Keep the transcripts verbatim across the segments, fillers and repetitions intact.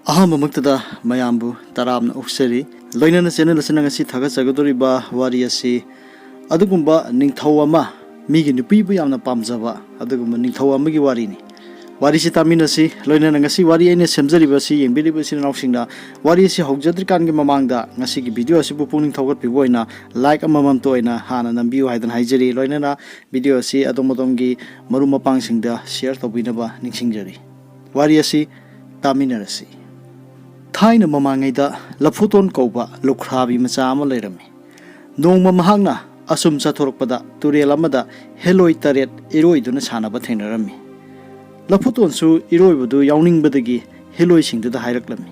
ꯑꯍꯥꯟꯕꯃꯛꯇꯗ ꯃꯌꯥꯝꯕꯨ ꯇꯔꯥꯝꯅ ꯑꯣꯛꯆꯔꯤ꯫ ꯂꯣꯏꯅꯅ channel ꯑꯁꯤꯅ ꯉꯁꯤ ꯊꯥꯒꯠꯆꯒꯗꯧꯔꯤꯕ ꯋꯥꯔꯤ ꯑꯁꯤ ꯑꯗꯨꯒꯨꯝꯕ ꯅꯤꯡꯊꯧ ꯑꯃ, ꯃꯤꯒꯤ ꯅꯨꯄꯤꯕꯨ ꯌꯥꯝꯅ ꯄꯥꯝꯖꯕ ꯑꯗꯨꯒꯨꯝꯕ ꯅꯤꯡꯊꯧ ꯑꯃꯒꯤ ꯋꯥꯔꯤꯅꯤ꯫ ꯋꯥꯔꯤꯁꯤ ꯇꯥꯃꯤꯟꯅꯁꯤ꯫ ꯂꯣꯏꯅꯅ ꯉꯁꯤ ꯋꯥꯔꯤ ꯑꯩꯅ ꯁꯦꯝꯖꯔꯤꯕ ꯑꯁꯤ ꯌꯦꯡꯕꯤꯔꯤꯕ ꯏꯆꯤꯟ ꯏꯅꯥꯎꯁꯤꯡꯅ ꯋꯥꯔꯤ ꯑꯁꯤ ꯍꯧꯖꯗ꯭ꯔꯤꯀꯥꯟꯒꯤ ꯃꯃꯥꯡꯗ ꯉꯁꯤꯒꯤ video ꯑꯁꯤꯕꯨ ꯄꯨꯛꯅꯤꯡ ꯊꯧꯒꯠꯄꯤꯕ ꯑꯣꯏꯅ like ꯑꯃꯃꯝꯇ ꯑꯣꯏꯅ ꯍꯥꯟꯅ ꯅꯝꯕꯤꯌꯨ ꯍꯥꯏꯗꯅ ꯍꯥꯏꯖꯔꯤ꯫ ꯂꯣꯏꯅꯅ video ꯑꯁꯤ ꯑꯗꯣꯝ ꯑꯗꯣꯝꯒꯤ ꯃꯔꯨꯞ ꯃꯄꯥꯡꯁꯤꯡꯗ share ꯇꯧꯕꯤꯅꯕ ꯅꯤꯡꯁꯤꯡꯖꯔꯤ꯫ ꯋꯥꯔꯤ ꯑꯁꯤ ꯇꯥꯃꯤꯟꯅꯔꯁꯤ꯫ ꯊꯥꯏꯅ ꯃꯃꯥꯡꯉꯩꯗ ꯂꯐꯨꯇꯣꯟ ꯀꯧꯕ ꯂꯨꯈ꯭ꯔꯥꯕꯤ ꯃꯆꯥ ꯑꯃ ꯂꯩꯔꯝꯃꯤ꯫ ꯅꯣꯡꯃ ꯃꯍꯥꯛꯅ ꯑꯁꯨꯝ ꯆꯠꯊꯣꯔꯛꯄꯗ ꯇꯨꯔꯦꯜ ꯑꯃꯗ ꯍꯦꯂꯣꯏ ꯇꯔꯦꯠ ꯏꯔꯣꯏꯗꯨꯅ ꯁꯥꯟꯅꯕ ꯊꯦꯡꯅꯔꯝꯃꯤ꯫ ꯂꯐꯨꯇꯣꯟꯁꯨ ꯏꯔꯣꯏꯕꯗꯨ ꯌꯥꯎꯅꯤꯡꯕꯗꯒꯤ ꯍꯦꯂꯣꯏꯁꯤꯡꯗꯨꯗ ꯍꯥꯏꯔꯛꯂꯝꯃꯤ,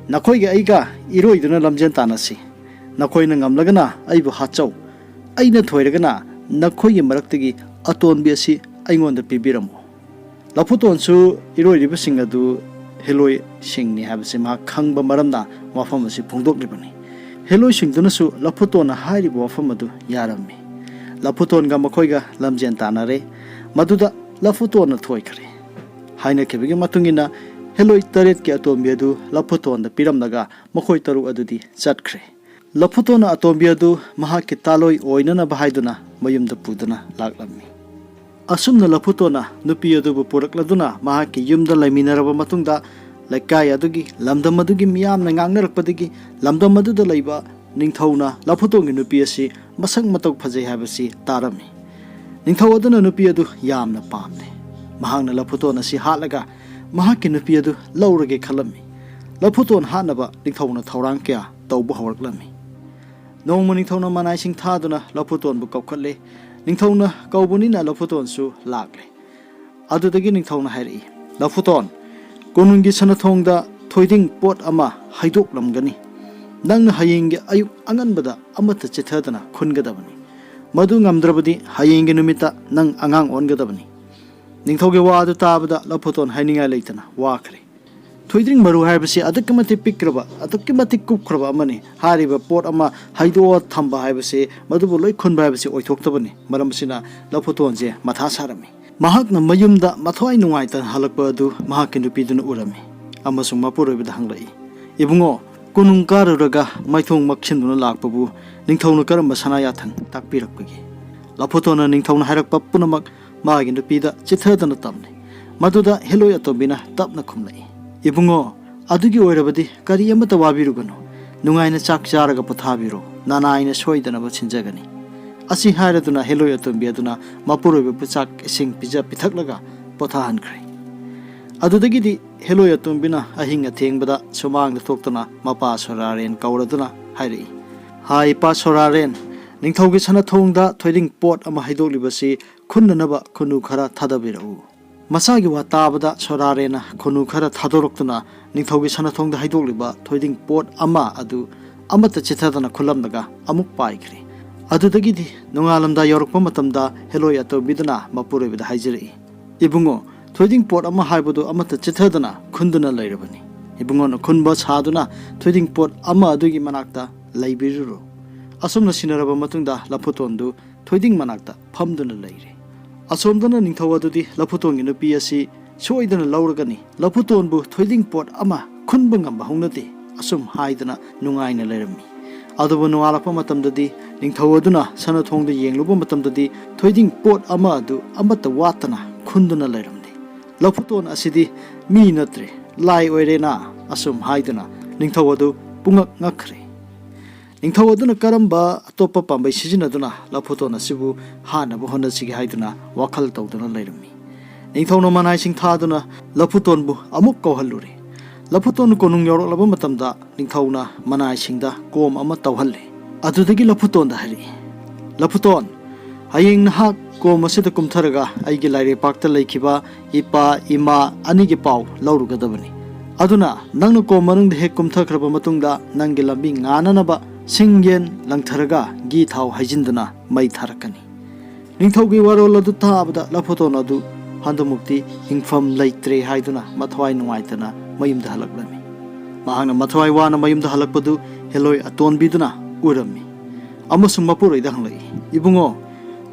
"ꯅꯈꯣꯏꯒ ꯑꯩꯒ ꯏꯔꯣꯏꯗꯨꯅ ꯂꯝꯖꯦꯟ ꯇꯥꯟꯅꯁꯤ꯫ ꯅꯈꯣꯏꯅ ꯉꯝꯂꯒꯅ ꯑꯩꯕꯨ ꯍꯥꯠꯆꯧ, ꯑꯩꯅ ꯊꯣꯏꯔꯒꯅ ꯅꯈꯣꯏꯒꯤ ꯃꯔꯛꯇꯒꯤ ꯑꯇꯣꯟꯕꯤ ꯑꯁꯤ ꯑꯩꯉꯣꯟꯗ ꯄꯤꯕꯤꯔꯝꯃꯨ꯫" ꯂꯐꯨꯇꯣꯟꯁꯨ ꯏꯔꯣꯏꯔꯤꯕꯁꯤꯡ ꯑꯗꯨ ꯍꯦꯂꯣꯏꯁꯤꯡꯅꯤ ꯍꯥꯏꯕꯁꯤ ꯃꯍꯥꯛ ꯈꯪꯕ ꯃꯔꯝꯅ ꯋꯥꯐꯝ ꯑꯁꯤ ꯐꯣꯡꯗꯣꯛꯂꯤꯕꯅꯤ꯫ ꯍꯦꯂꯣꯏꯁꯤꯡꯗꯨꯅꯁꯨ ꯂꯐꯨꯇꯣꯟꯅ ꯍꯥꯏꯔꯤꯕ ꯋꯥꯐꯝ ꯑꯗꯨ ꯌꯥꯔꯝꯃꯤ꯫ ꯂꯐꯨꯇꯣꯟꯒ ꯃꯈꯣꯏꯒ ꯂꯝꯖꯦꯟ ꯇꯥꯟꯅꯔꯦ꯫ ꯃꯗꯨꯗ ꯂꯐꯨꯇꯣꯟꯅ ꯊꯣꯏꯈ꯭ꯔꯦ꯫ ꯍꯥꯏꯅꯈꯤꯕꯒꯤ ꯃꯇꯨꯡ ꯏꯟꯅ ꯍꯦꯂꯣꯏ ꯇꯔꯦꯠꯀꯤ ꯑꯇꯣꯝꯕꯤ ꯑꯗꯨ ꯂꯐꯨꯇꯣꯟꯗ ꯄꯤꯔꯝꯂꯒ ꯃꯈꯣꯏ ꯇꯔꯨꯛ ꯑꯗꯨꯗꯤ ꯆꯠꯈ꯭ꯔꯦ꯫ ꯂꯐꯨꯇꯣꯟꯅ ꯑꯇꯣꯝꯕꯤ ꯑꯗꯨ ꯃꯍꯥꯛꯀꯤ ꯇꯥꯂꯣꯏ ꯑꯣꯏꯅꯅꯕ ꯍꯥꯏꯗꯨꯅ ꯃꯌꯨꯝꯗ ꯄꯨꯗꯨꯅ ꯂꯥꯛꯂꯝꯃꯤ꯫ ꯑꯁꯨꯝꯅ ꯂꯐꯨꯇꯣꯟꯅ ꯅꯨꯄꯤ ꯑꯗꯨꯕꯨ ꯄꯨꯔꯛꯂꯗꯨꯅ ꯃꯍꯥꯛꯀꯤ ꯌꯨꯝꯗ ꯂꯩꯃꯤꯟꯅꯔꯕ ꯃꯇꯨꯡꯗ, ꯂꯩꯀꯥꯏ ꯑꯗꯨꯒꯤ, ꯂꯝꯗꯝ ꯑꯗꯨꯒꯤ ꯃꯤꯌꯥꯝꯅ ꯉꯥꯡꯅꯔꯛꯄꯗꯒꯤ ꯂꯝꯗꯝ ꯑꯗꯨꯗ ꯂꯩꯕ ꯅꯤꯡꯊꯧꯅ ꯂꯐꯨꯇꯣꯟꯒꯤ ꯅꯨꯄꯤ ꯑꯁꯤ ꯃꯁꯛ ꯃꯇꯧ ꯐꯖꯩ ꯍꯥꯏꯕꯁꯤ ꯇꯥꯔꯝꯃꯤ꯫ ꯅꯤꯡꯊꯧ ꯑꯗꯨꯅ ꯅꯨꯄꯤ ꯑꯗꯨ ꯌꯥꯝꯅ ꯄꯥꯝꯂꯦ꯫ ꯃꯍꯥꯛꯅ ꯂꯐꯨꯇꯣꯟ ꯑꯁꯤ ꯍꯥꯠꯂꯒ ꯃꯍꯥꯛꯀꯤ ꯅꯨꯄꯤ ꯑꯗꯨ ꯂꯧꯔꯒꯦ ꯈꯜꯂꯝꯃꯤ꯫ ꯂꯐꯨꯇꯣꯟ ꯍꯥꯠꯅꯕ ꯅꯤꯡꯊꯧꯅ ꯊꯧꯔꯥꯡ ꯀꯌꯥ ꯇꯧꯕ ꯍꯧꯔꯛꯂꯝꯃꯤ꯫ ꯅꯣꯡꯃ ꯅꯤꯡꯊꯧꯅ ꯃꯅꯥꯏꯁꯤꯡ ꯊꯥꯗꯨꯅ ꯂꯐꯨꯇꯣꯟꯕꯨ ꯀꯧꯈꯠꯂꯦ꯫ ꯅꯤꯡꯊꯧꯅ ꯀꯧꯕꯅꯤꯅ ꯂꯐꯨꯇꯣꯟꯁꯨ ꯂꯥꯛꯂꯦ꯫ ꯑꯗꯨꯗꯒꯤ ꯅꯤꯡꯊꯧꯅ ꯍꯥꯏꯔꯛꯏ, "ꯂꯐꯨꯇꯣꯟ, ꯀꯣꯅꯨꯡꯒꯤ ꯁꯅꯥꯊꯣꯡꯗ ꯊꯣꯏꯗꯤꯡ ꯄꯣꯠ ꯑꯃ ꯍꯩꯗꯣꯛꯂꯝꯒꯅꯤ꯫ ꯅꯪꯅ ꯍꯌꯦꯡꯒꯤ ꯑꯌꯨꯛ ꯑꯉꯟꯕꯗ ꯑꯃꯠꯇ ꯆꯤꯊꯗꯅ ꯈꯨꯟꯒꯗꯕꯅꯤ꯫ ꯃꯗꯨ ꯉꯝꯗ꯭ꯔꯕꯗꯤ ꯍꯌꯦꯡꯒꯤ ꯅꯨꯃꯤꯠꯇ ꯅꯪ ꯑꯉꯥꯡ ꯑꯣꯟꯒꯗꯕꯅꯤ꯫" ꯅꯤꯡꯊꯧꯒꯤ ꯋꯥ ꯑꯗꯨ ꯇꯥꯕꯗ ꯂꯐꯨꯇꯣꯟ ꯍꯥꯏꯅꯤꯡꯉꯥꯏ ꯂꯩꯇꯅ ꯋꯥꯈ꯭ꯔꯦ꯫ ꯊꯣꯏꯗ꯭ꯔꯤꯡ ꯃꯔꯨ ꯍꯥꯏꯕꯁꯤ ꯑꯗꯨꯛꯀꯤ ꯃꯇꯤꯛ ꯄꯤꯛꯈ꯭ꯔꯕ, ꯑꯗꯨꯛꯀꯤ ꯃꯇꯤꯛ ꯀꯨꯞꯈ꯭ꯔꯕ ꯑꯃꯅꯤ꯫ ꯍꯥꯏꯔꯤꯕ ꯄꯣꯠ ꯑꯃ ꯍꯩꯗꯣꯛꯑ ꯊꯝꯕ ꯍꯥꯏꯕꯁꯤ, ꯃꯗꯨꯕꯨ ꯂꯣꯏ ꯈꯨꯟꯕ ꯍꯥꯏꯕꯁꯤ ꯑꯣꯏꯊꯣꯛꯇꯕꯅꯤ꯫ ꯃꯔꯝ ꯑꯁꯤꯅ ꯂꯐꯨꯇꯣꯟꯁꯦ ꯃꯊꯥ ꯁꯥꯔꯝꯃꯤ꯫ ꯃꯍꯥꯛꯅ ꯃꯌꯨꯝꯗ ꯃꯊ꯭ꯋꯥꯏ ꯅꯨꯡꯉꯥꯏꯇꯅ ꯍꯜꯂꯛꯄ ꯑꯗꯨ ꯃꯍꯥꯛꯀꯤ ꯅꯨꯄꯤꯗꯨꯅ ꯎꯔꯝꯃꯤ꯫ ꯑꯃꯁꯨꯡ ꯃꯄꯨꯔꯣꯏꯕꯗ ꯍꯪꯂꯛꯏ, "ꯏꯕꯨꯡꯉꯣ, ꯀꯣꯅꯨꯡ ꯀꯥꯔꯨꯔꯒ ꯃꯥꯏꯊꯣꯡ ꯃꯛꯁꯤꯟꯗꯨꯅ ꯂꯥꯛꯄꯕꯨ ꯅꯤꯡꯊꯧꯅ ꯀꯔꯝꯕ ꯁꯅꯥ ꯌꯥꯊꯪ ꯇꯥꯛꯄꯤꯔꯛꯄꯒꯦ?" ꯂꯐꯨꯇꯣꯟꯅ ꯅꯤꯡꯊꯧꯅ ꯍꯥꯏꯔꯛꯄ ꯄꯨꯝꯅꯃꯛ ꯃꯥꯒꯤ ꯅꯨꯄꯤꯗ ꯆꯤꯊꯗꯅ ꯇꯝꯂꯤ꯫ ꯃꯗꯨꯗ ꯍꯦꯂꯣꯏ ꯑꯇꯣꯝꯕꯤꯅ ꯇꯞꯅ ꯈꯨꯝꯂꯛꯏ, "ꯏꯕꯨꯡꯉꯣ, ꯑꯗꯨꯒꯤ ꯑꯣꯏꯔꯕꯗꯤ ꯀꯔꯤ ꯑꯃꯠꯇ ꯋꯥꯕꯤꯔꯨꯒꯅꯨ꯫ ꯅꯨꯡꯉꯥꯏꯅ ꯆꯥꯛ ꯆꯥꯔꯒ ꯄꯣꯊꯥꯕꯤꯔꯣ꯫ ꯅꯅꯥꯏꯅ ꯁꯣꯏꯗꯅꯕ ꯁꯤꯟꯖꯒꯅꯤ꯫" ꯑꯁꯤ ꯍꯥꯏꯔꯗꯨꯅ ꯍꯦꯂꯣꯏ ꯑꯇꯣꯝꯕꯤ ꯑꯗꯨꯅ ꯃꯄꯨꯔꯣꯏꯕꯕꯨ ꯆꯥꯛ ꯏꯁꯤꯡ ꯄꯤꯖ ꯄꯤꯊꯛꯂꯒ ꯄꯣꯊꯥꯍꯟꯈ꯭ꯔꯦ꯫ ꯑꯗꯨꯗꯒꯤꯗꯤ ꯍꯦꯂꯣꯏ ꯑꯇꯣꯝꯕꯤꯅ ꯑꯍꯤꯡ ꯑꯊꯦꯡꯕꯗ ꯁꯨꯃꯥꯡꯗ ꯊꯣꯛꯇꯨꯅ ꯃꯄꯥ ꯁꯣꯔꯥꯔꯦꯟ ꯀꯧꯔꯗꯨꯅ ꯍꯥꯏꯔꯛꯏ, "ꯍꯥꯏ, ꯏꯄꯥ ꯁꯣꯔꯥꯔꯦꯟ, ꯅꯤꯡꯊꯧꯒꯤ ꯁꯅꯥꯊꯣꯡꯗ ꯊꯣꯏꯗꯤꯡ ꯄꯣꯠ ꯑꯃ ꯍꯩꯗꯣꯛꯂꯤꯕꯁꯤ ꯈꯨꯟꯅꯅꯕ ꯈꯨꯟꯅꯨ ꯈꯔ ꯊꯥꯗꯕꯤꯔꯛꯎ꯫" ꯃꯁꯥꯒꯤ ꯋꯥ ꯇꯥꯕꯗ ꯁꯣꯔꯥꯔꯦꯟꯅ ꯈꯨꯟꯅꯨ ꯈꯔ ꯊꯥꯗꯣꯔꯛꯇꯨꯅ ꯅꯤꯡꯊꯧꯒꯤ ꯁꯅꯥꯊꯣꯡꯗ ꯍꯩꯗꯣꯛꯂꯤꯕ ꯊꯣꯏꯗꯤꯡ ꯄꯣꯠ ꯑꯃ ꯑꯗꯨ ꯑꯃꯠꯇ ꯆꯤꯊꯗꯅ ꯈꯨꯜꯂꯝꯂꯒ ꯑꯃꯨꯛ ꯄꯥꯏꯈ꯭ꯔꯦ꯫ ꯑꯗꯨꯗꯒꯤꯗꯤ ꯅꯣꯡꯉꯥꯜꯂꯝꯗꯥꯏ ꯌꯧꯔꯛꯄ ꯃꯇꯝꯗ ꯍꯦꯂꯣꯏ ꯑꯇꯣꯝꯕꯤꯗꯨꯅ ꯃꯄꯨꯔꯣꯏꯕꯗ ꯍꯥꯏꯖꯔꯛꯏ, "ꯏꯕꯨꯡꯉꯣ, ꯊꯣꯏꯗꯤꯡ ꯄꯣꯠ ꯑꯃ ꯍꯥꯏꯕꯗꯨ ꯑꯃꯠꯇ ꯆꯤꯊꯗꯅ ꯈꯨꯟꯗꯨꯅ ꯂꯩꯔꯕꯅꯤ꯫ ꯏꯕꯨꯡꯉꯣꯅ ꯈꯨꯟꯕ ꯁꯥꯗꯨꯅ ꯊꯣꯏꯗꯤꯡ ꯄꯣꯠ ꯑꯃ ꯑꯗꯨꯒꯤ ꯃꯅꯥꯛꯇ ꯂꯩꯕꯤꯔꯨꯔꯣ꯫" ꯑꯁꯨꯝꯅ ꯁꯤꯟꯅꯔꯕ ꯃꯇꯨꯡꯗ ꯂꯐꯨꯇꯣꯟꯗꯨ ꯊꯣꯏꯗꯤꯡ ꯃꯅꯥꯛꯇ ꯐꯝꯗꯨꯅ ꯂꯩꯔꯦ꯫ ꯑꯁꯣꯝꯗꯅ ꯅꯤꯡꯊꯧ ꯑꯗꯨꯗꯤ ꯂꯐꯨꯇꯣꯟꯒꯤ ꯅꯨꯄꯤ ꯑꯁꯤ ꯁꯣꯏꯗꯅ ꯂꯧꯔꯒꯅꯤ, ꯂꯐꯨꯇꯣꯟꯕꯨ ꯊꯣꯏꯗꯤꯡ ꯄꯣꯠ ꯑꯃ ꯈꯨꯟꯕ ꯉꯝꯕ ꯍꯧꯅꯗꯦ, ꯑꯁꯨꯝ ꯍꯥꯏꯗꯅ ꯅꯨꯡꯉꯥꯏꯅ ꯂꯩꯔꯝꯃꯤ꯫ ꯑꯗꯨꯕꯨ ꯅꯣꯡꯉꯥꯜꯂꯛꯄ ꯃꯇꯝꯗꯗꯤ ꯅꯤꯡꯊꯧ ꯑꯗꯨꯅ ꯁꯅꯥꯊꯣꯡꯗ ꯌꯦꯡꯂꯨꯕ ꯃꯇꯝꯗꯗꯤ ꯊꯣꯏꯗꯤꯡ ꯄꯣꯠ ꯑꯃ ꯑꯗꯨ ꯑꯃꯠꯇ ꯋꯥꯠꯇꯅ ꯈꯨꯟꯗꯨꯅ ꯂꯩꯔꯝꯗꯦ꯫ ꯂꯐꯨꯇꯣꯟ ꯑꯁꯤꯗꯤ ꯃꯤ ꯅꯠꯇ꯭ꯔꯦ, ꯂꯥꯏ ꯑꯣꯏꯔꯦꯅ, ꯑꯁꯨꯝ ꯍꯥꯏꯗꯨꯅ ꯅꯤꯡꯊꯧ ꯑꯗꯨ ꯄꯨꯡꯉꯛ ꯉꯛꯈ꯭ꯔꯦ꯫ ꯅꯤꯡꯊꯧ ꯑꯗꯨꯅ ꯀꯔꯝꯕ ꯑꯇꯣꯞꯄ ꯄꯥꯝꯕꯩ ꯁꯤꯖꯤꯟꯅꯗꯨꯅ ꯂꯐꯨꯇꯣꯟ ꯑꯁꯤꯕꯨ ꯍꯥꯠꯅꯕ ꯍꯣꯠꯅꯁꯤꯒꯦ ꯍꯥꯏꯗꯨꯅ ꯋꯥꯈꯜ ꯇꯧꯗꯨꯅ ꯂꯩꯔꯝꯃꯤ꯫ ꯅꯤꯡꯊꯧꯅ ꯃꯅꯥꯏꯁꯤꯡ ꯊꯥꯗꯨꯅ ꯂꯐꯨꯇꯣꯟꯕꯨ ꯑꯃꯨꯛ ꯀꯧꯍꯜꯂꯨꯔꯦ꯫ ꯂꯐꯨꯇꯣꯟ ꯀꯣꯅꯨꯡ ꯌꯧꯔꯛꯂꯕ ꯃꯇꯝꯗ ꯅꯤꯡꯊꯧꯅ ꯃꯅꯥꯏꯁꯤꯡꯗ ꯀꯣꯝ ꯑꯃ ꯇꯧꯍꯜꯂꯦ꯫ ꯑꯗꯨꯗꯒꯤ ꯂꯐꯨꯇꯣꯟꯗ ꯍꯥꯏꯔꯛꯏ, "ꯂꯐꯨꯇꯣꯟ, ꯍꯌꯦꯡ ꯅꯍꯥꯛ ꯀꯣꯝ ꯑꯁꯤꯗ ꯀꯨꯝꯊꯔꯒ ꯑꯩꯒꯤ ꯂꯥꯏꯔꯩꯄꯥꯛꯇ ꯂꯩꯈꯤꯕ ꯏꯄꯥ ꯏꯃꯥ ꯑꯅꯤꯒꯤ ꯄꯥꯎ ꯂꯧꯔꯨꯒꯗꯕꯅꯤ꯫ ꯑꯗꯨꯅ ꯅꯪꯅ ꯀꯣꯝ ꯃꯅꯨꯡꯗ ꯍꯦꯛ ꯀꯨꯝꯊꯈ꯭ꯔꯕ ꯃꯇꯨꯡꯗ ꯅꯪꯒꯤ ꯂꯝꯕꯤ ꯉꯥꯟꯅꯅꯕ ꯁꯤꯡ ꯌꯦꯟ ꯂꯪꯊꯔꯒ ꯘꯤ ꯊꯥꯎ ꯍꯩꯖꯤꯟꯗꯨꯅ ꯃꯩ ꯊꯥꯔꯛꯀꯅꯤ꯫" ꯅꯤꯡꯊꯧꯒꯤ ꯋꯥꯔꯣꯜ ꯑꯗꯨ ꯇꯥꯕꯗ ꯂꯐꯨꯇꯣꯟ ꯑꯗꯨ ꯍꯟꯗꯃꯨꯛꯇꯤ ꯍꯤꯡꯐꯝ ꯂꯩꯇ꯭ꯔꯦ ꯍꯥꯏꯗꯨꯅ ꯃꯊ꯭ꯋꯥꯏ ꯅꯨꯡꯉꯥꯏꯇꯅ ꯃꯌꯨꯝꯗ ꯍꯜꯂꯛꯂꯝꯃꯤ꯫ ꯃꯍꯥꯛꯅ ꯃꯊ꯭ꯋꯥꯏ ꯋꯥꯅ ꯃꯌꯨꯝꯗ ꯍꯜꯂꯛꯄꯗꯨ ꯍꯦꯂꯣꯏ ꯑꯇꯣꯟꯕꯤꯗꯨꯅ ꯎꯔꯝꯃꯤ ꯑꯃꯁꯨꯡ ꯃꯄꯨꯔꯣꯏꯗ ꯍꯪꯂꯛꯏ, "ꯏꯕꯨꯡꯉꯣ,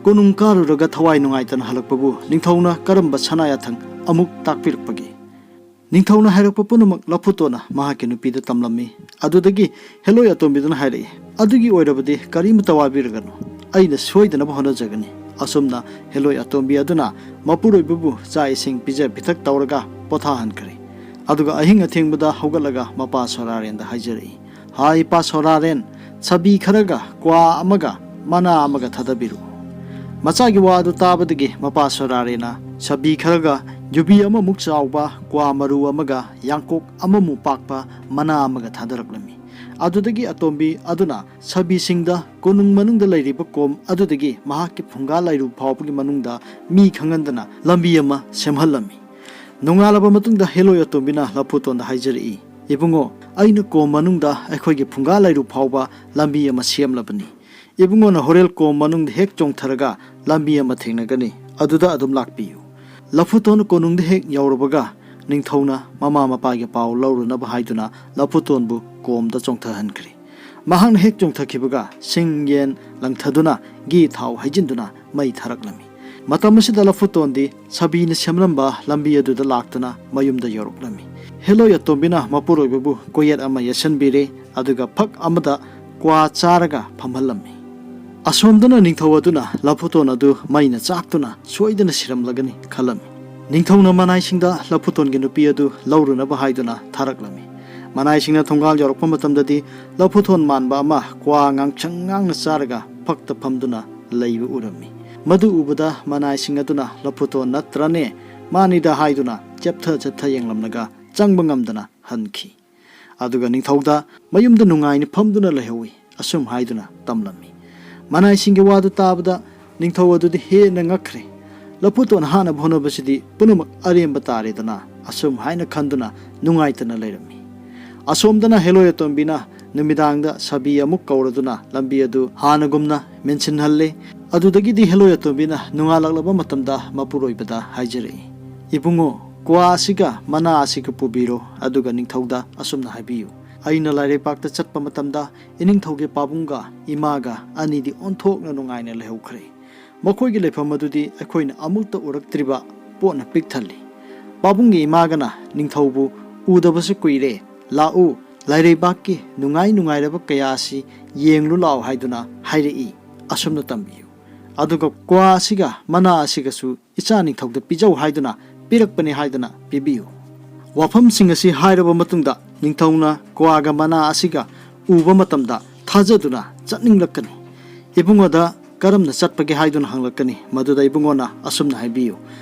ꯀꯣꯅꯨꯡ ꯀꯥꯔꯨꯔꯒ ꯊꯋꯥꯏ ꯅꯨꯡꯉꯥꯏꯇꯅ ꯍꯜꯂꯛꯄꯕꯨ ꯅꯤꯡꯊꯧꯅ ꯀꯔꯝꯕ ꯁꯅꯥ ꯌꯥꯊꯪ ꯑꯃꯨꯛ ꯇꯥꯛꯄꯤꯔꯛꯄꯒꯦ?" ꯅꯤꯡꯊꯧꯅ ꯍꯥꯏꯔꯛꯄ ꯄꯨꯝꯅꯃꯛ ꯂꯐꯨꯇꯣꯟꯅ ꯃꯍꯥꯛꯀꯤ ꯅꯨꯄꯤꯗ ꯇꯝꯂꯝꯃꯤ꯫ ꯑꯗꯨꯗꯒꯤ ꯍꯦꯂꯣꯏ ꯑꯇꯣꯝꯕꯤꯗꯨꯅ ꯍꯥꯏꯔꯛꯏ, "ꯑꯗꯨꯒꯤ ꯑꯣꯏꯔꯕꯗꯤ ꯀꯔꯤꯃꯇ ꯋꯥꯕꯤꯔꯒꯅꯨ, ꯑꯩꯅ ꯁꯣꯏꯗꯅꯕ ꯍꯣꯠꯅꯖꯒꯅꯤ꯫" ꯑꯁꯨꯝꯅ ꯍꯦꯂꯣꯏ ꯑꯇꯣꯝꯕꯤ ꯑꯗꯨꯅ ꯃꯄꯨꯔꯣꯏꯕꯕꯨ ꯆꯥꯛ ꯏꯁꯤꯡ ꯄꯤꯖ ꯄꯤꯊꯛ ꯇꯧꯔꯒ ꯄꯣꯊꯥꯍꯟꯈ꯭ꯔꯦ꯫ ꯑꯗꯨꯒ ꯑꯍꯤꯡ ꯑꯊꯦꯡꯕꯗ ꯍꯧꯒꯠꯂꯒ ꯃꯄꯥ ꯁꯣꯔꯥꯔꯦꯟꯗ ꯍꯥꯏꯖꯔꯛꯏ, "ꯍꯥꯏ ꯏꯄꯥ ꯁꯣꯔꯥꯔꯦꯟ, ꯁꯥꯕꯤ ꯈꯔꯒ ꯀ꯭ꯋꯥ ꯑꯃꯒ ꯃꯅꯥ ꯑꯃꯒ ꯊꯥꯗꯕꯤꯔꯛꯎ꯫" ꯃꯆꯥꯒꯤ ꯋꯥ ꯑꯗꯨ ꯇꯥꯕꯗꯒꯤ ꯃꯄꯥ ꯁꯣꯔꯥꯔꯦꯟꯅ ꯁꯥꯕꯤ ꯈꯔꯒ ꯌꯨꯕꯤ ꯑꯃꯃꯨꯛ ꯆꯥꯎꯕ ꯀ꯭ꯋꯥ ꯃꯔꯨ ꯑꯃꯒ ꯌꯥꯡꯀꯣꯛ ꯑꯃꯃꯨꯛ ꯄꯥꯛꯄ ꯃꯅꯥ ꯑꯃꯒ ꯊꯥꯗꯔꯛꯂꯝꯃꯤ꯫ ꯑꯗꯨꯗꯒꯤ ꯑꯇꯣꯝꯕꯤ ꯑꯗꯨꯅ ꯁꯥꯕꯤꯁꯤꯡꯗ ꯀꯣꯅꯨꯡ ꯃꯅꯨꯡꯗ ꯂꯩꯔꯤꯕ ꯀꯣꯝ ꯑꯗꯨꯗꯒꯤ ꯃꯍꯥꯛꯀꯤ ꯐꯨꯡꯒꯥ ꯂꯥꯏꯔꯨ ꯐꯥꯎꯕꯒꯤ ꯃꯅꯨꯡꯗ ꯃꯤ ꯈꯪꯍꯟꯗꯅ ꯂꯝꯕꯤ ꯑꯃ ꯁꯦꯝꯍꯜꯂꯝꯃꯤ꯫ ꯅꯣꯡꯉꯥꯜꯂꯕ ꯃꯇꯨꯡꯗ ꯍꯦꯂꯣꯏ ꯑꯇꯣꯝꯕꯤꯅ ꯂꯐꯨꯇꯣꯟꯗ ꯍꯥꯏꯖꯔꯛꯏ, "ꯏꯕꯨꯡꯉꯣ, ꯑꯩꯅ ꯀꯣꯝ ꯃꯅꯨꯡꯗ ꯑꯩꯈꯣꯏꯒꯤ ꯐꯨꯡꯒꯥ ꯂꯥꯏꯔꯨ ꯐꯥꯎꯕ ꯂꯝꯕꯤ ꯑꯃ ꯁꯦꯝꯂꯕꯅꯤ꯫ ꯏꯕꯨꯡꯉꯣꯅ ꯍꯣꯔꯦꯜ ꯀꯣꯝ ꯃꯅꯨꯡꯗ ꯍꯦꯛ ꯆꯣꯡꯊꯔꯒ ꯂꯝꯕꯤ ꯑꯃ ꯊꯦꯡꯅꯒꯅꯤ, ꯑꯗꯨꯗ ꯑꯗꯨꯝ ꯂꯥꯛꯄꯤꯌꯨ꯫" ꯂꯐꯨꯇꯣꯟ ꯀꯣꯅꯨꯡꯗ ꯍꯦꯛ ꯌꯧꯔꯕꯒ ꯅꯤꯡꯊꯧꯅ ꯃꯃꯥ ꯃꯄꯥꯒꯤ ꯄꯥꯎ ꯂꯧꯔꯨꯅꯕ ꯍꯥꯏꯗꯨꯅ ꯂꯐꯨꯇꯣꯟꯕꯨ ꯀꯣꯝꯗ ꯆꯣꯡꯊꯍꯟꯈ꯭ꯔꯦ꯫ ꯃꯍꯥꯛꯅ ꯍꯦꯛ ꯆꯣꯡꯊꯈꯤꯕꯒ ꯁꯤꯡ ꯌꯦꯟ ꯂꯪꯊꯗꯨꯅ ꯘꯤ ꯊꯥꯎ ꯍꯩꯖꯤꯟꯗꯨꯅ ꯃꯩ ꯊꯥꯔꯛꯂꯝꯃꯤ꯫ ꯃꯇꯝ ꯑꯁꯤꯗ ꯂꯐꯨꯇꯣꯟꯗꯤ ꯁꯥꯕꯤꯅ ꯁꯦꯝꯂꯝꯕ ꯂꯝꯕꯤ ꯑꯗꯨꯗ ꯂꯥꯛꯇꯨꯅ ꯃꯌꯨꯝꯗ ꯌꯧꯔꯛꯂꯝꯃꯤ꯫ ꯍꯦꯂꯣꯏ ꯑꯇꯣꯝꯕꯤꯅ ꯃꯄꯨꯔꯣꯏꯕꯕꯨ ꯀꯣꯌꯦꯠ ꯑꯃ ꯌꯦꯠꯁꯤꯟꯕꯤꯔꯦ, ꯑꯗꯨꯒ ꯐꯛ ꯑꯃꯗ ꯀ꯭ꯋꯥ ꯆꯥꯔꯒ ꯐꯝꯍꯜꯂꯝꯃꯤ꯫ ꯑꯁꯣꯝꯗꯅ ꯅꯤꯡꯊꯧ ꯑꯗꯨꯅ ꯂꯐꯨꯇꯣꯟ ꯑꯗꯨ ꯃꯩꯅ ꯆꯥꯛꯇꯨꯅ ꯁꯣꯏꯗꯅ ꯁꯤꯔꯝꯂꯒꯅꯤ ꯈꯜꯂꯝꯃꯤ꯫ ꯅꯤꯡꯊꯧꯅ ꯃꯅꯥꯏꯁꯤꯡꯗ ꯂꯐꯨꯇꯣꯟꯒꯤ ꯅꯨꯄꯤ ꯑꯗꯨ ꯂꯧꯔꯨꯅꯕ ꯍꯥꯏꯗꯨꯅ ꯊꯥꯔꯛꯂꯝꯃꯤ꯫ ꯃꯅꯥꯏꯁꯤꯡꯅ ꯊꯣꯡꯒꯥꯜ ꯌꯧꯔꯛꯄ ꯃꯇꯝꯗꯗꯤ ꯂꯐꯨꯇꯣꯟ ꯃꯥꯟꯕ ꯑꯃ ꯀ꯭ꯋꯥ ꯉꯥꯡꯁꯪ ꯉꯥꯡꯅ ꯆꯥꯔꯒ ꯐꯛꯇ ꯐꯝꯗꯨꯅ ꯂꯩꯕ ꯎꯔꯝꯃꯤ꯫ ꯃꯗꯨ ꯎꯕꯗ ꯃꯅꯥꯏꯁꯤꯡ ꯑꯗꯨꯅ "ꯂꯐꯨꯇꯣꯟ ꯅꯠꯇ꯭ꯔꯅꯦ? ꯃꯥꯅꯤꯗ" ꯍꯥꯏꯗꯨꯅ ꯆꯦꯞꯊ ꯆꯦꯞꯊ ꯌꯦꯡꯂꯝꯂꯒ ꯆꯪꯕ ꯉꯝꯗꯅ ꯍꯟꯈꯤ꯫ ꯑꯗꯨꯒ ꯅꯤꯡꯊꯧꯗ ꯃꯌꯨꯝꯗ ꯅꯨꯡꯉꯥꯏꯅ ꯐꯝꯗꯨꯅ ꯂꯩꯍꯧꯏ, ꯑꯁꯨꯝ ꯍꯥꯏꯗꯨꯅ ꯇꯝꯂꯝꯃꯤ꯫ ꯃꯅꯥꯏꯁꯤꯡꯒꯤ ꯋꯥꯗꯨ ꯇꯥꯕꯗ ꯅꯤꯡꯊꯧ ꯑꯗꯨꯗꯤ ꯍꯦꯟꯅ ꯉꯛꯈ꯭ꯔꯦ꯫ "ꯂꯐꯨꯇꯣꯟ ꯍꯥꯠꯅꯕ ꯍꯣꯠꯅꯕꯁꯤꯗꯤ ꯄꯨꯝꯅꯃꯛ ꯑꯔꯦꯝꯕ ꯇꯥꯔꯦꯗꯅ", ꯑꯁꯨꯝ ꯍꯥꯏꯅ ꯈꯟꯗꯨꯅ ꯅꯨꯡꯉꯥꯏꯇꯅ ꯂꯩꯔꯝꯃꯤ꯫ ꯑꯁꯣꯝꯗꯅ ꯍꯦꯂꯣꯏ ꯑꯇꯣꯝꯕꯤꯅ ꯅꯨꯃꯤꯗꯥꯡꯗ ꯁꯥꯕꯤ ꯑꯃꯨꯛ ꯀꯧꯔꯗꯨꯅ ꯂꯝꯕꯤ ꯑꯗꯨ ꯍꯥꯟꯅꯒꯨꯝꯅ ꯃꯦꯟꯁꯤꯟꯍꯜꯂꯦ꯫ ꯑꯗꯨꯗꯒꯤꯗꯤ ꯍꯦꯂꯣꯏ ꯑꯇꯣꯝꯕꯤꯅ ꯅꯣꯡꯉꯥꯜꯂꯛꯂꯕ ꯃꯇꯝꯗ ꯃꯄꯨꯔꯣꯏꯕꯗ ꯍꯥꯏꯖꯔꯛꯏ, "ꯏꯕꯨꯡꯉꯣ, ꯀ꯭ꯋꯥ ꯑꯁꯤꯒ ꯃꯅꯥ ꯑꯁꯤꯒ ꯄꯨꯕꯤꯔꯣ, ꯑꯗꯨꯒ ꯅꯤꯡꯊꯧꯗ ꯑꯁꯨꯝꯅ ꯍꯥꯏꯕꯤꯌꯨ, ꯑꯩꯅ ꯂꯥꯏꯔꯩꯄꯥꯛꯇ ꯆꯠꯄ ꯃꯇꯝꯗ ꯏꯅꯤꯡꯊꯧꯒꯤ ꯄꯥꯕꯨꯡꯒ ꯏꯃꯥꯒ ꯑꯅꯤꯗꯤ ꯑꯣꯟꯊꯣꯛꯅ ꯅꯨꯡꯉꯥꯏꯅ ꯂꯩꯍꯧꯈ꯭ꯔꯦ꯫ ꯃꯈꯣꯏꯒꯤ ꯂꯩꯐꯝ ꯑꯗꯨꯗꯤ ꯑꯩꯈꯣꯏꯅ ꯑꯃꯨꯛꯇ ꯎꯔꯛꯇ꯭ꯔꯤꯕ ꯄꯣꯠꯅ ꯄꯤꯛ ꯊꯜꯂꯤ꯫ ꯄꯥꯕꯨꯡꯒꯤ ꯏꯃꯥꯒꯅ ꯅꯤꯡꯊꯧꯕꯨ "ꯎꯗꯕꯁꯨ ꯀꯨꯏꯔꯦ, ꯂꯥꯛꯎ, ꯂꯥꯏꯔꯩꯕꯥꯛꯀꯤ ꯅꯨꯡꯉꯥꯏ ꯅꯨꯡꯉꯥꯏꯔꯕ ꯀꯌꯥ ꯑꯁꯤ ꯌꯦꯡꯂꯨ ꯂꯥꯛꯎ" ꯍꯥꯏꯗꯨꯅ ꯍꯥꯏꯔꯛꯏ꯫ ꯑꯁꯨꯝꯅ ꯇꯝꯕꯤꯌꯨ꯫ ꯑꯗꯨꯒ ꯀ꯭ꯋꯥ ꯑꯁꯤꯒ ꯃꯅꯥ ꯑꯁꯤꯒꯁꯨ ꯏꯆꯥ ꯅꯤꯡꯊꯧꯗ ꯄꯤꯖꯧ ꯍꯥꯏꯗꯨꯅ ꯄꯤꯔꯛꯄꯅꯤ ꯍꯥꯏꯗꯨꯅ ꯄꯤꯕꯤꯌꯨ꯫ ꯋꯥꯐꯝꯁꯤꯡ ꯑꯁꯤ ꯍꯥꯏꯔꯕ ꯃꯇꯨꯡꯗ ꯅꯤꯡꯊꯧꯅ ꯀ꯭ꯋꯥꯒ ꯃꯅꯥ ꯑꯁꯤꯒ ꯎꯕ ꯃꯇꯝꯗ ꯊꯥꯖꯗꯨꯅ ꯆꯠꯅꯤꯡꯂꯛꯀꯅꯤ꯫ ꯏꯕꯨꯡꯉꯣꯗ ꯀꯔꯝꯅ ꯆꯠꯄꯒꯦ ꯍꯥꯏꯗꯨꯅ ꯍꯪꯂꯛꯀꯅꯤ꯫ ꯃꯗꯨꯗ ꯏꯕꯨꯡꯉꯣꯅ ꯑꯁꯨꯝꯅ ꯍꯥꯏꯕꯤꯌꯨ,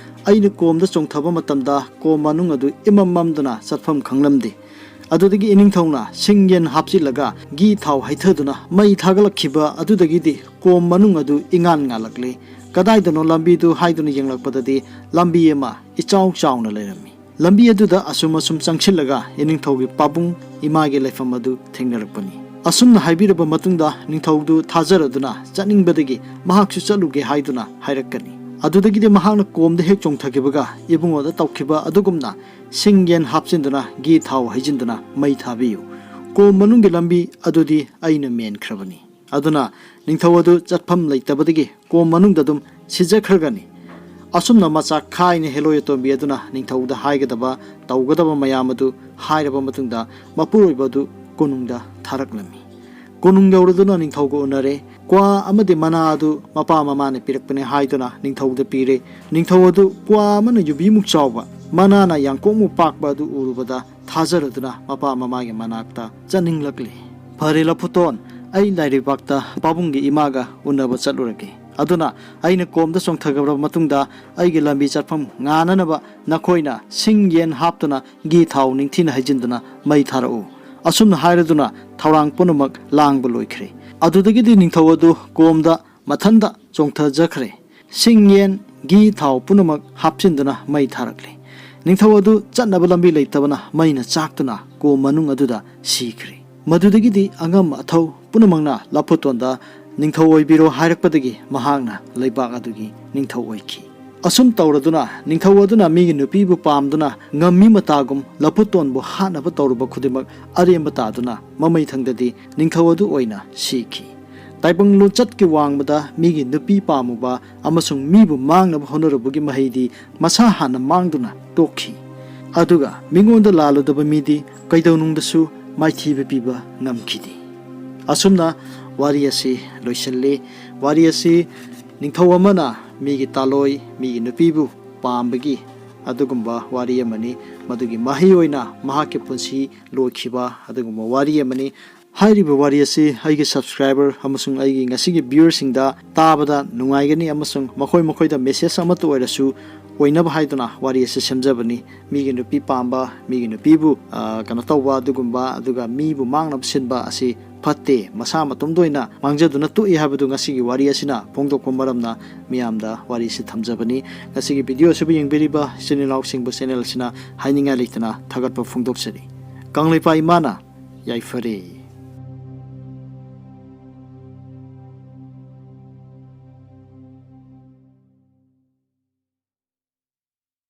"ꯑꯩꯅ ꯀꯣꯝꯗ ꯆꯣꯡꯊꯕ ꯃꯇꯝꯗ ꯀꯣꯝ ꯃꯅꯨꯡ ꯑꯗꯨ ꯏꯃꯝ ꯃꯝꯗꯨꯅ ꯆꯠꯐꯝ ꯈꯪꯂꯝꯗꯦ꯫ ꯑꯗꯨꯗꯒꯤ ꯏꯅꯤꯡꯊꯧꯅ ꯁꯤꯡ ꯌꯦꯟ ꯍꯥꯞꯆꯤꯜꯂꯒ ꯘꯤ ꯊꯥꯎ ꯍꯩꯊꯗꯨꯅ ꯃꯩ ꯊꯥꯒꯠꯂꯛꯈꯤꯕ ꯑꯗꯨꯗꯒꯤꯗꯤ ꯀꯣꯝ ꯃꯅꯨꯡ ꯑꯗꯨ ꯏꯉꯥꯟ ꯉꯥꯜꯂꯛꯂꯦ꯫ ꯀꯗꯥꯏꯗꯅꯣ ꯂꯝꯕꯤꯗꯨ ꯍꯥꯏꯗꯨꯅ ꯌꯦꯡꯂꯛꯄꯗꯗꯤ ꯂꯝꯕꯤ ꯑꯃ ꯏꯆꯥꯎ ꯆꯥꯎꯅ ꯂꯩꯔꯝꯃꯤ꯫ ꯂꯝꯕꯤ ꯑꯗꯨꯗ ꯑꯁꯨꯝ ꯑꯁꯨꯝ ꯆꯪꯁꯤꯜꯂꯒ ꯏꯅꯤꯡꯊꯧꯒꯤ ꯄꯥꯕꯨꯡ ꯏꯃꯥꯒꯤ ꯂꯩꯐꯝ ꯑꯗꯨ ꯊꯦꯡꯅꯔꯛꯄꯅꯤ꯫ ꯑꯁꯨꯝꯅ ꯍꯥꯏꯕꯤꯔꯕ ꯃꯇꯨꯡꯗ ꯅꯤꯡꯊꯧꯗꯨ ꯊꯥꯖꯔꯗꯨꯅ ꯆꯠꯅꯤꯡꯕꯗꯒꯤ ꯃꯍꯥꯛꯁꯨ ꯆꯠꯂꯨꯒꯦ ꯍꯥꯏꯗꯨꯅ ꯍꯥꯏꯔꯛꯀꯅꯤ꯫ ꯑꯗꯨꯗꯒꯤꯗꯤ ꯃꯍꯥꯛꯅ ꯀꯣꯝꯗ ꯍꯦꯛ ꯆꯣꯡꯊꯈꯤꯕꯒ ꯏꯕꯨꯡꯉꯣꯗ ꯇꯧꯈꯤꯕ ꯑꯗꯨꯒꯨꯝꯅ ꯁꯤꯡ ꯌꯦꯟ ꯍꯥꯞꯆꯤꯟꯗꯨꯅ ꯘꯤ ꯊꯥꯎ ꯍꯩꯖꯤꯟꯗꯨꯅ ꯃꯩ ꯊꯥꯕꯤꯌꯨ꯫ ꯀꯣꯝ ꯃꯅꯨꯡꯒꯤ ꯂꯝꯕꯤ ꯑꯗꯨꯗꯤ ꯑꯩꯅ ꯃꯦꯟꯈ꯭ꯔꯕꯅꯤ꯫ ꯑꯗꯨꯅ ꯅꯤꯡꯊꯧ ꯑꯗꯨ ꯆꯠꯐꯝ ꯂꯩꯇꯕꯗꯒꯤ ꯀꯣꯝ ꯃꯅꯨꯡꯗ ꯑꯗꯨꯝ ꯁꯤꯖꯈ꯭ꯔꯒꯅꯤ꯫" ꯑꯁꯨꯝꯅ ꯃꯆꯥ ꯈꯥꯏꯅ ꯍꯦꯂꯣꯏ ꯑꯇꯣꯝꯕꯤ ꯑꯗꯨꯅ ꯅꯤꯡꯊꯧꯗ ꯍꯥꯏꯒꯗꯕ ꯇꯧꯒꯗꯕ ꯃꯌꯥꯝ ꯑꯗꯨ ꯍꯥꯏꯔꯕ ꯃꯇꯨꯡꯗ ꯃꯄꯨꯔꯣꯏꯕ ꯑꯗꯨ ꯀꯣꯅꯨꯡꯗ ꯊꯥꯔꯛꯂꯝꯃꯤ꯫ ꯀꯣꯅꯨꯡ ꯌꯧꯔꯗꯨꯅ ꯅꯤꯡꯊꯧꯒ ꯎꯅꯔꯦ꯫ ꯀ꯭ꯋꯥ ꯑꯃꯗꯤ ꯃꯅꯥ ꯑꯗꯨ ꯃꯄꯥ ꯃꯃꯥꯅ ꯄꯤꯔꯛꯄꯅꯤ ꯍꯥꯏꯗꯨꯅ ꯅꯤꯡꯊꯧꯗ ꯄꯤꯔꯦ꯫ ꯅꯤꯡꯊꯧ ꯑꯗꯨ ꯀ꯭ꯋꯥ ꯑꯃꯅ ꯌꯨꯕꯤꯃꯨꯛ ꯆꯥꯎꯕ, ꯃꯅꯥꯅ ꯌꯥꯡꯀꯣꯛꯃꯨꯛ ꯄꯥꯛꯄ ꯑꯗꯨ ꯎꯔꯨꯕꯗ ꯊꯥꯖꯔꯗꯨꯅ ꯃꯄꯥ ꯃꯃꯥꯒꯤ ꯃꯅꯥꯛꯇ ꯆꯠꯅꯤꯡꯂꯛꯂꯤ꯫ "ꯐꯔꯦ ꯂꯐꯨꯇꯣꯟ, ꯑꯩ ꯂꯥꯏꯔꯩꯕꯥꯛꯇ ꯄꯥꯕꯨꯡꯒꯤ ꯏꯃꯥꯒ ꯎꯅꯕ ꯆꯠꯂꯨꯔꯒꯦ꯫ ꯑꯗꯨꯅ ꯑꯩꯅ ꯀꯣꯝꯗ ꯆꯣꯡꯊꯈ꯭ꯔꯕ ꯃꯇꯨꯡꯗ ꯑꯩꯒꯤ ꯂꯝꯕꯤ ꯆꯠꯐꯝ ꯉꯥꯅꯅꯕ ꯅꯈꯣꯏꯅ ꯁꯤꯡ ꯌꯦꯟ ꯍꯥꯞꯇꯨꯅ ꯘꯤ ꯊꯥꯎ ꯅꯤꯡꯊꯤꯅ ꯍꯩꯖꯤꯟꯗꯨꯅ ꯃꯩ ꯊꯥꯔꯛꯎ꯫" ꯑꯁꯨꯝꯅ ꯍꯥꯏꯔꯗꯨꯅ ꯊꯧꯔꯥꯡ ꯄꯨꯝꯅꯃꯛ ꯂꯥꯡꯕ ꯂꯣꯏꯈ꯭ꯔꯦ꯫ ꯑꯗꯨꯗꯒꯤꯗꯤ ꯅꯤꯡꯊꯧ ꯑꯗꯨ ꯀꯣꯝꯗ ꯃꯊꯟꯇ ꯆꯣꯡꯊꯖꯈ꯭ꯔꯦ꯫ ꯁꯤꯡ ꯌꯦꯟ, ꯘꯤ ꯊꯥꯎ ꯄꯨꯝꯅꯃꯛ ꯍꯥꯞꯆꯤꯟꯗꯨꯅ ꯃꯩ ꯊꯥꯔꯛꯂꯦ꯫ ꯅꯤꯡꯊꯧ ꯑꯗꯨ ꯆꯠꯅꯕ ꯂꯝꯕꯤ ꯂꯩꯇꯕꯅ ꯃꯩꯅ ꯆꯥꯛꯇꯨꯅ ꯀꯣꯝ ꯃꯅꯨꯡ ꯑꯗꯨꯗ ꯁꯤꯈ꯭ꯔꯦ꯫ ꯃꯗꯨꯗꯒꯤꯗꯤ ꯑꯉꯝ ꯑꯊꯧ ꯄꯨꯝꯅꯃꯛꯅ ꯂꯐꯨꯇꯣꯟꯗ "ꯅꯤꯡꯊꯧ ꯑꯣꯏꯕꯤꯔꯣ" ꯍꯥꯏꯔꯛꯄꯗꯒꯤ ꯃꯍꯥꯛꯅ ꯂꯩꯕꯥꯛ ꯑꯗꯨꯒꯤ ꯅꯤꯡꯊꯧ ꯑꯣꯏꯈꯤ꯫ ꯑꯁꯨꯝ ꯇꯧꯔꯗꯨꯅ ꯅꯤꯡꯊꯧ ꯑꯗꯨꯅ ꯃꯤꯒꯤ ꯅꯨꯄꯤꯕꯨ ꯄꯥꯝꯗꯨꯅ ꯉꯝꯃꯤ ꯃꯇꯥꯒꯨꯝ ꯂꯐꯨꯇꯣꯟꯕꯨ ꯍꯥꯠꯅꯕ ꯇꯧꯔꯨꯕ ꯈꯨꯗꯤꯡꯃꯛ ꯑꯔꯦꯝꯕ ꯇꯥꯗꯨꯅ ꯃꯃꯩꯊꯪꯗꯗꯤ ꯅꯤꯡꯊꯧ ꯑꯗꯨ ꯑꯣꯏꯅ ꯁꯤꯈꯤ꯫ ꯇꯥꯏꯕꯪ ꯂꯣꯟꯆꯠꯀꯤ ꯋꯥꯡꯃꯗ ꯃꯤꯒꯤ ꯅꯨꯄꯤ ꯄꯥꯝꯃꯨꯕ ꯑꯃꯁꯨꯡ ꯃꯤꯕꯨ ꯃꯥꯡꯅꯕ ꯍꯣꯠꯅꯔꯨꯕꯒꯤ ꯃꯍꯩꯗꯤ ꯃꯁꯥ ꯍꯥꯟꯅ ꯃꯥꯡꯗꯨꯅ ꯇꯣꯛꯈꯤ꯫ ꯑꯗꯨꯒ ꯃꯤꯉꯣꯟꯗ ꯂꯥꯜꯂꯨꯗꯕ ꯃꯤꯗꯤ ꯀꯩꯗꯧꯅꯨꯡꯗꯁꯨ ꯃꯥꯏꯊꯤꯕ ꯄꯤꯕ ꯉꯝꯈꯤꯗꯦ꯫ ꯑꯁꯨꯝꯅ ꯋꯥꯔꯤ ꯑꯁꯤ ꯂꯣꯏꯁꯤꯜꯂꯤ꯫ ꯋꯥꯔꯤ ꯑꯁꯤ ꯅꯤꯡꯊꯧ ꯑꯃꯅ ꯃꯤꯒꯤ ꯇꯥꯂꯣꯏ, ꯃꯤꯒꯤ ꯅꯨꯄꯤꯕꯨ ꯄꯥꯝꯕꯒꯤ ꯑꯗꯨꯒꯨꯝꯕ ꯋꯥꯔꯤ ꯑꯃꯅꯤ꯫ ꯃꯗꯨꯒꯤ ꯃꯍꯩ ꯑꯣꯏꯅ ꯃꯍꯥꯛꯀꯤ ꯄꯨꯟꯁꯤ ꯂꯣꯏꯈꯤꯕ ꯑꯗꯨꯒꯨꯝꯕ ꯋꯥꯔꯤ ꯑꯃꯅꯤ꯫ ꯍꯥꯏꯔꯤꯕ ꯋꯥꯔꯤ ꯑꯁꯤ ꯑꯩꯒꯤ subscriber ꯑꯃꯁꯨꯡ ꯑꯩꯒꯤ ꯉꯁꯤꯒꯤ viewerꯁꯤꯡꯗ ꯇꯥꯕꯗ ꯅꯨꯡꯉꯥꯏꯒꯅꯤ ꯑꯃꯁꯨꯡ ꯃꯈꯣꯏ ꯃꯈꯣꯏꯗ message ꯑꯃꯠꯇ ꯑꯣꯏꯔꯁꯨ ꯑꯣꯏꯅꯕ ꯍꯥꯏꯗꯨꯅ ꯋꯥꯔꯤ ꯑꯁꯤ ꯁꯦꯝꯖꯕꯅꯤ꯫ ꯃꯤꯒꯤ ꯅꯨꯄꯤ ꯄꯥꯝꯕ, ꯃꯤꯒꯤ ꯅꯨꯄꯤꯕꯨ, ꯑ, ꯀꯩꯅꯣ ꯇꯧꯕ ꯑꯗꯨꯒꯨꯝꯕ, ꯑꯗꯨꯒ ꯃꯤꯕꯨ ꯃꯥꯡꯅꯕ ꯁꯤꯟꯕ ꯑꯁꯤ ꯐꯠꯇꯦ, ꯃꯁꯥ ꯃꯇꯣꯝꯇ ꯑꯣꯏꯅ ꯃꯥꯡꯖꯗꯨꯅ ꯇꯣꯛꯏ ꯍꯥꯏꯕꯗꯨ ꯉꯁꯤꯒꯤ ꯋꯥꯔꯤ ꯑꯁꯤꯅ ꯐꯣꯡꯗꯣꯛꯄ ꯃꯔꯝꯅ ꯃꯤꯌꯥꯝꯗ ꯋꯥꯔꯤꯁꯤ ꯊꯝꯖꯕꯅꯤ꯫ ꯉꯁꯤꯒꯤ video ꯑꯁꯤꯕꯨ ꯌꯦꯡꯕꯤꯔꯤꯕ ꯏꯆꯤꯟ ꯏꯅꯥꯎꯁꯤꯡꯕꯨ channel ꯑꯁꯤꯅ ꯍꯥꯏꯅꯤꯡꯉꯥꯏ ꯂꯩꯇꯅ ꯊꯥꯒꯠꯄ ꯐꯣꯡꯗꯣꯛꯆꯔꯤ꯫ ꯀꯪꯂꯩꯄꯥꯛ ꯏꯃꯥꯅ ꯌꯥꯏꯐꯔꯦ꯫